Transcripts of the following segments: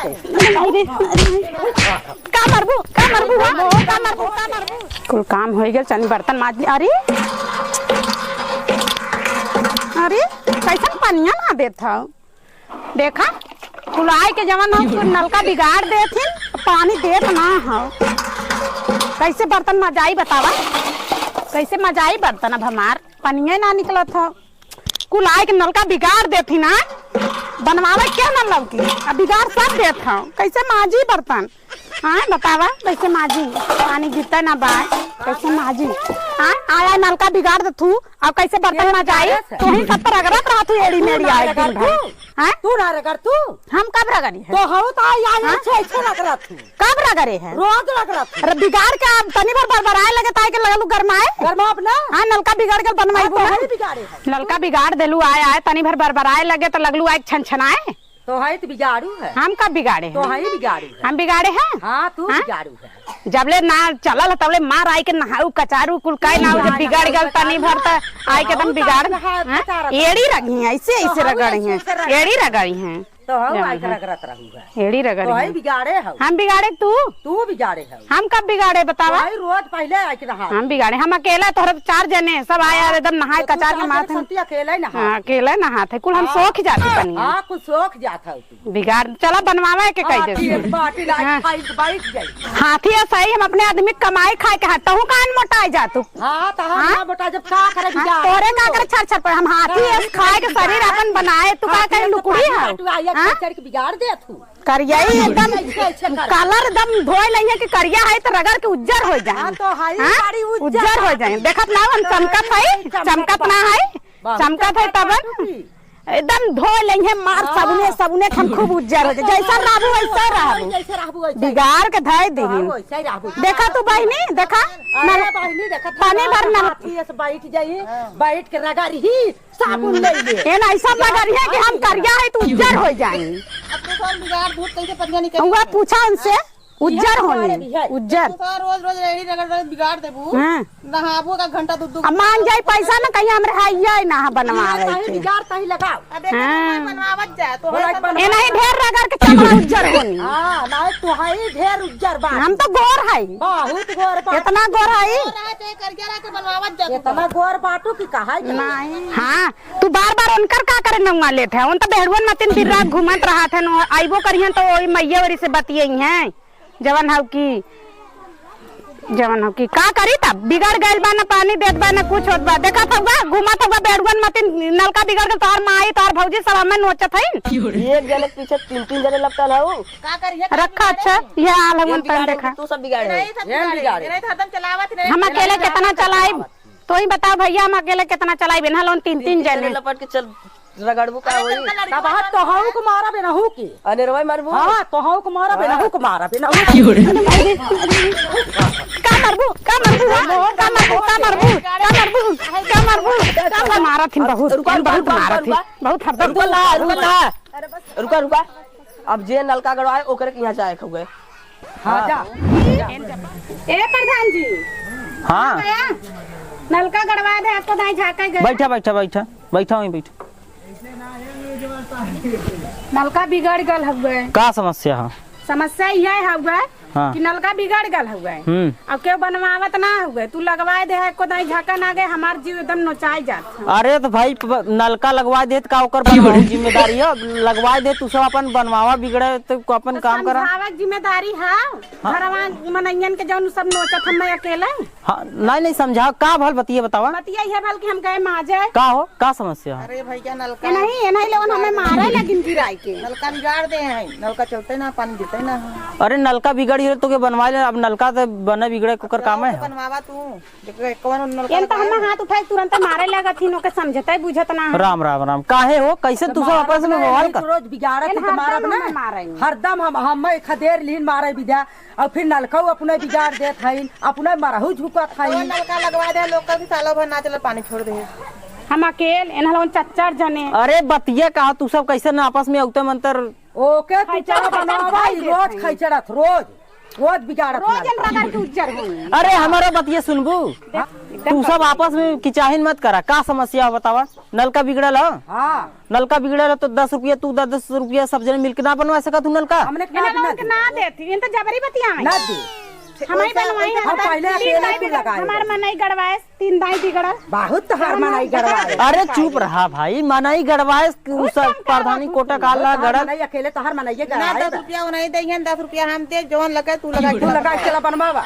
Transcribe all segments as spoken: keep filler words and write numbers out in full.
अरे, अरे, का मरबू, का मरबू, हाँ? का मरबू, का मरबू? कुल काम होइ गइल, चनी बर्तन माज ली। अरे, अरे, कैसन पनिया ना देत हौ? देखा, कुल आइके जवन हौ, कुल नलका बिगाड़ देथिन, पानी देत ना हौ। कैसे बर्तन मजाई बतावा? कैसे मजाई बर्तन अब हमार? पनिया ना निकलत हौ। कुल आइके नलका बिगाड़ देथिन, हाँ? बनवावे के ना लौकी, अब बिगाड़ सब देत हौ। कैसे माजी बर्तन? हाँ, बतावा, कैसे माजी? पानी गिरते ना बाय, कैसे माजी? हाँ, आया नलका बिगाड़ दे तू, अब कैसे बर्तन माजाई? तू ही सब पर रगड़त रहत हू, एड़ी मेड़ी आए दिन भर। हाँ? तू ना रगड़ तू। हम कब रगड़ी है? तो हऊ तो आई, आई, हाँ? ऐसे, ऐसे रगड़त हू। कब रगड़े है? रोज रगड़त हू। अरे बिगाड़ के अब तनी भर बरबराए लगे, ताई के लगलू गरमाए। गरमाब ना। हाँ, नलका बिगाड़ के बनवाई हाँ, तो बोला। हई बिगाड़े है। नलका बिगाड़ देलू, आए, आए, तनी भर बरबराए लगे तो लगलू आए छनछनाए। तो है तो बिगाड़ू है। हम कब बिगाड़े हैं? तो है ही बिगाड़ू है। हम बिगाड़े हैं? हाँ, तू हाँ? बिगाड़ू है। जबले ना चलल है, तबले मार आई के नहाऊ कचारू कुल काई ना, जब बिगाड़ गल तनी भर त आई के तब बिगाड़। हाँ? एड़ी रगड़ी हैं, ऐसे, ऐसे रगड़ी हैं। एड़ी रगड़ी हैं। तो हऊ आई के रगड़त रहू है। एड़ी रगड़ी हैं। बिगाड़े हऊ। हम बिगाड़े तू? तू बिगाड़े हऊ। हम कब बिगाड़े बतावा? तो हई रोज पहले आई के नहा। हम बिगाड़े, हम अकेला, तोहरे चार जने, सब आया एकदम नहाए कचार के माथे। अकेले नहा। हाँ, अकेले नहात है, कुल हम सोख जाते तनी। हाँ, कुल सोख जात है। बिगाड़, चला बनवावे के कह दे। हाथी एक बाटी लाई, हाँ। खाई के बैठ जाई। हाथी है सही, हम अपने आदमी के कमाई खाए के हाथ, तहू कान मोटाए जा तू। हाँ, तो हम हाँ? ना मोटाए, जब का करे हाँ, बिगाड़। तोरे का करे छर छर पर, हम हाथी है, खाए के शरीर अपन बनाए, तू का करे लुकुड़ी है? तू आइया हाँ? छर छर के बिगाड़ दे तू। करिया ही एकदम ऐसे, ऐसे कर। कलर एकदम धोए लइहे कि करिया है तो रगड़ के उज्जर हो जाए। हाँ, तो है हाँ? बड़ी उज्जर। उज्जर हो जाए। देखत ना हम चमकत है, चमकत ना है, बहुत चमकत है तब। बाटू की। एकदम धो लेंगे मार हाँ। सबुने, सबुने के हम खूब उज्जर हो जाए। जैसा रहबू वैसा रहबू। जैसे रहबू वैसे। बिगाड़ के धोए देही। हाँ, वैसे रहबू। देखा तू बहिनी, देखा। अरे नल-, बहिनी, देखा तू पानी ना, भर नल- हाथी से बैठ जाई, हाँ। बैठ के रगड़ही, साबुन ले ले। ए ना, ऐसा रगड़िहे कि हम करिया है तो उज्जर हो जाए। अब तो सब बिगाड़ भूत कैसे पनिया निकल हुआ पूछा उनसे। उज्जर होनी, उज्जर। तो रोज रोज रेड़ी रगड़ रगड़ बिगाड़ देबू। हाँ। नहाबू का घंटा दू दू अब मान जाई पैसा ना कहीं हमरे हाइया ही ना बनवावे के। बिगाड़ तही लगाओ। अब देखो हाँ। बनवावत जा, तो बोला है कि सब ए नहीं ढेर रगड़ के चमड़ा उज्जर होनी। हाँ, नहीं तो है ढेर उज्जर बा। हम तो गोर है। बहुत गोर बा। इतना गोर है। गोर है, चाहे करिया रह के बनवावत जा तू। इतना गोर बाटू कि कहा है? नहीं। हाँ, तू बार बार उनकर का करे नौआ लेत है? उन तो बेहरुअन मतिन दिन रात घूमत रहत है, न आइबो करिहन तो वही मैया वरी से बतियई हैं। जवन हउ की, जवन हउ की, का करी तब? बिगड़ गइल बा, न पानी देत बा, न कुछ होत बा। देखत हउआ, घूमत हउआ, बेड़ुअन मतिन नलका बिगड़ गइल, तोहर माई, तोहर भौजी सब हमें नोचत हइन। एक जने के पीछे तीन, तीन जने लपटल हउ। का करिए? रखा अच्छा, ये हाल हवन तन देखा। तू सब बिगाड़े हो। नहीं, सब बिगाड़े। नहीं, तो हरदम चलावत नहीं। हम अकेले कितना चलाइब? तो ही बताओ भैया, हम अकेले कितना चलाइब? इन्हा लोन तीन, तीन जने। लपट के चल। रगड़बू का होई? तब हाथ तोहू के मारब, एनहू के। अनेरवा मारबू? हाँ, तोहू के मारब, एनहू के मारब, एनहू के। का मारबू? का मारबू? हाँ? का मारबू? का मारबू? का मारबू? का मारबू? का मारबू? मारत हिन बहुत, रुका, रुका, बहुत रुका, मारत हिन। रुका। बहुत हरदम। रुका ला, रुका ला। रुका, रुका। अब जे नलका गड़वाए, ओकरे के यहाँ जाए के हुए। हाँ, जा। ए प्रधान जी। हाँ। भैया, नलका गड़वा दे, आपको दाई झाँका गया। बैठा, बैठा, बैठा। बैठा, वहीं बैठा। नलका बिगड़ गल हउए। का समस्या है? समस्या यह हउए हाँ। कि नलका बिगड़ गल हउए। हम्म। अब केहू बनवावत ना हउए, तू लगवाए दे है, एको दाई झाँका ना गए, हमार जीव एकदम नोचाई जात है। अरे तो भाई, प-, नलका लगवाए देत का ओकर बनवाऊ जिम्मेदारी है? लगवाए देत, तू सब अपन बनवावा, बिगड़े तो अपन काम करा। समझावे के जिम्मेदारी है। हाँ। घरवा मनइयन के जौन सब नोचत हम अकेले। हाँ, नहीं, नहीं समझा, का भल बतिया बतावा? बतिया यह भल कि हम गए माजे। का हो, का समस्या है? अरे भैया, नलका ए नहीं, ए नहीं, लेवन हमें मारे लगिन गिराई के। नलका बिगाड़ दे हैं, नलका चलते ना, पानी देते ना है। अरे नलका बिगड़ गए तो के बनवा ले, अब नलका तो बने बिगड़े के ओकर काम है। तो बनवावा तू। देखो, कौन नलका एन तो लगा हमें है? हाथ उठाए तुरंत मारे लगा थी, ओके समझते बुझत ना है। राम, राम, राम। काहे हो, कैसे तो तू सब मारब आपस में ना, बवाल नहीं कर? तो रोज बिगाड़त एन थी तो हरदम मारब ना। हमें मारे। हरदम हम, हम खदेर लीन मारे विद्या। और फिर नलका अपने बिगाड़ देत हईन, अपने मरहू झुकत हईन। नलका लगवा दे, लोग का भी सालों भर ना चले, पानी छोड़ दे। हम अकेल, एन्हा लोगन चच्चर जने। अरे बतिया कहा, तू सब कैसे ना आपस में औते मंतर। ओके, तू खैचड़ा चाह बनावा, खैचड़ा ई रोज खैचड़ा। खैचड़त, रोज। रोज बिगाड़त रोज नलका। रगड़ के उज्जर होई। अरे, हमारा बतिया सुनबू? हाँ? तू सब आपस में किचाहिन मत करा। का समस्या है बतावा? नलका बिगड़ल है? हाँ। नलका बिगड़ल है तो दस रुपया तू द-, दस रुपया सब जने मिलके ना बनवा सका तू नलका? हमने के ना, इन्हें ना लोगन के दे। ना देती, इन तो जबरी बतिया है। ना दे। हमारी वैसा, बनवाई वैसा है, हम पहले तीन अकेले दाई तू बिगड़-, लगाए। हमार मनई गड़वाए, तीन दाई बिगड़ल। बहुत तोहार मनई गड़वाए। अरे चुप रहा भाई, मनई गड़वाए, उ सब प्रधानी कोटा काला गड़ल। मनई अकेले तोहार मनई ना, गड़वाए। दस रुपया वो नहीं देइहन, दस रुपया हम दे, जवन लगे तू लगा तू लगा, चला बनवावा।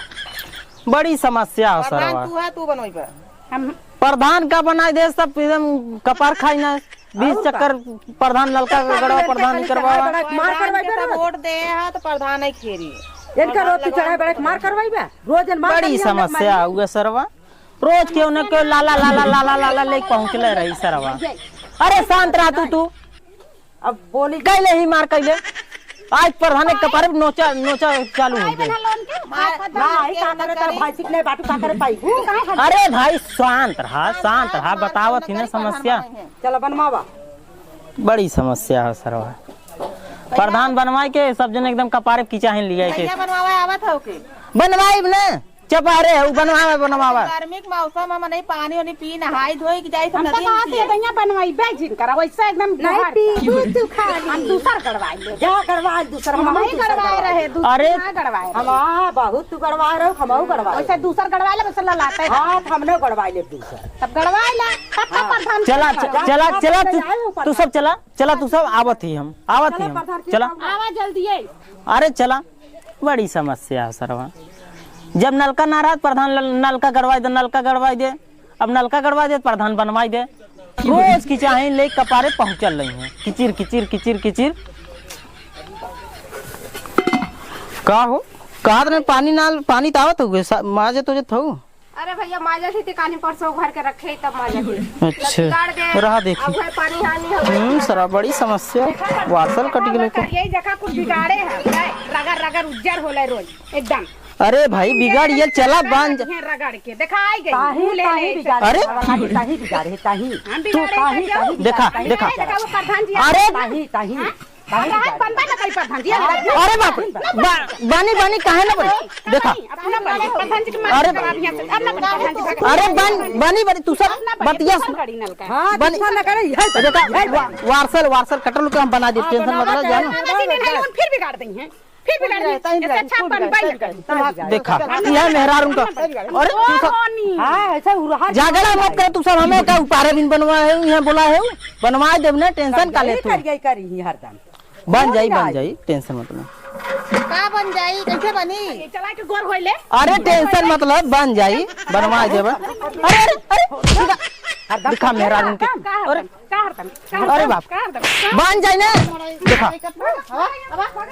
बड़ी समस्या है प्रधान सरवा। तू है, तू बनवाई बा। हम प्रधान का बनाई दे, सब एकदम कपार खाई ना। बीस और का? चक्कर प्रधान नलका का गड़वा, प्रधान ही करवावा। बड़ा मार करवाई बा रोज। वोट दे हा तो प्रधान ही खेरी। इनका रोज तू चढ़ाई बड़ा मार करवाई बा। रोज मार बड़ी समस्या हुआ सरवा। रोज केहू न केहू लाला, लाला, लाला, लाला ले पहुँचले रही सरवा। अरे शांत रह तू, तू। अब बोली। कैले ही मार कैले। आज प्रधान के कपारे नोचा, नोचा चालू हो गया। ना, ई का करे तेरा भाई सीख नहीं बाटू का करे पाई। अरे भाई शांत रहा, शांत रहा, बतावत ही ना समस्या। चलो बनवावा। बड़ी समस्या है सरवा। प्रधान बनवाए के सब जने एकदम कपारे किचाहिन लिया के। भैया बनवावा आवत हो के? बनवाइब ना, चपारे है, उ बनवावा, बनवावा। गर्मी के मौसम में मनई पानी ओनी पी नहाई धोई के जाई हम तो नदी में कहा पिए। थे भैया बनवाइबे जिन करा, वैसे एकदम नहीं बाहर पीबू तू खाली। हम दूसर गड़वाई ले। जा गड़वा दूसर, हम हम ही दूसर गड़वाए गड़वा। रहे, दूसर अरे, ना गड़वाए हम रहे। हाँ, बहुत तू गड़वा रहे हो, हम गड़वा वैसे दूसर गड़वाए ले, वैसे ललाते हैं। हाँ, तो हमने गड़वाए ले दूसर। तब गड़वाए ला, तब तब हाँ। प्रधान चला, चला, चला, चला, तू, तू सब चला, चला, तू सब आवत ही हम, आवत ही हम, चला। आवा जल्दी है। अरे चला, बड़ी समस्या है सरवा। जब नलका ना रहत, प्रधान ल-, नलका गड़वाई दे, नलका गड़वाई दे। अब नलका गड़वाई दे, प्रधान बनवाई दे। रोज किचाहिन ले कपारे पहुँचल रही हैं, किचिर, किचिर, किचिर, किचिर। का हो? कहा तने पानी नाल, पानी तावत हो गए, सा-, माजे तो जत हो। अरे भैया, माजा थी ते कानी परसों घर के रखे ही तब माजा थी। अच्छा। बिगाड़ दे। रहा देखी। अब है पानी हानि हो गई। हम्म, सरा बड़ी समस्या। वार्सल कट गेले को। यही जगह कुछ बिगाड़े है। रगड़ रगड़ उज्जर होले रोज एकदम। अरे भाई, बिगाड़ ये चला बांध। ये रगड़ के देखा आई गई। ताही, मुंह ले ताही ले। बिगाड़े, अरे? ताही, ताही बिगाड़े, ताही। हम तू बिगाड़े ताही, हैं, ताही देखा, बिगाड़े, देखा। ताही देखा, वो प्रधान जी। अरे! ताही, ताही। हाँ? ताही कहाँ बिगाड़े। बनबा ना कहीं प्रधान जी? हाँ। अरे बाप रे, बा-, बानी, बानी काहे ना बनी? देखा। अपना बनी, प्रधान जी के मार अरे, खराब यहाँ से। अपना बनी, प्रधान जी के अरे बन-, बानी, बानी, तू सब अपना बनी, बतिया दूसर सुन। गाड़ी नलका। हाँ, बनी। दूसर ना करे, यही तो, देखा, यही तो। वा-, वार्सल, वार्सल कटल के हम बना दे, हाँ, टेंशन मत बनावा लो, जानो। तो। फिर बिगाड़ देंगे। फिर बिगाड़ दी। तहीं इससे बिगाड़, अच्छा तहीं बनवाई बिगाड़, लेते हैं। तहीं बिगाड़। देखा, यह मेहरार उनका। अरे, तू सब हाँ, ऐसा उरहा झगड़ा मत कर, तू सब हमें का उपारे बिन बनवा है, यहाँ बोला है, बनवा देब ना, टेंशन का ले तू। कर गई, करी ही हरदम। बन जाई, बन जाई, टेंशन मत ले। का बन जाई, कैसे बनी? चला के गोर होइले। अरे, टेंशन मत ले, बन जाई, बनवा देब। अरे, अरे, अरे, देखा, देखा मेहरार उनके। का हरदम, अरे, का हरदम, का हरदम, अरे बाप। का हरदम, का बन जाई ना। देखा। हवा, हवा।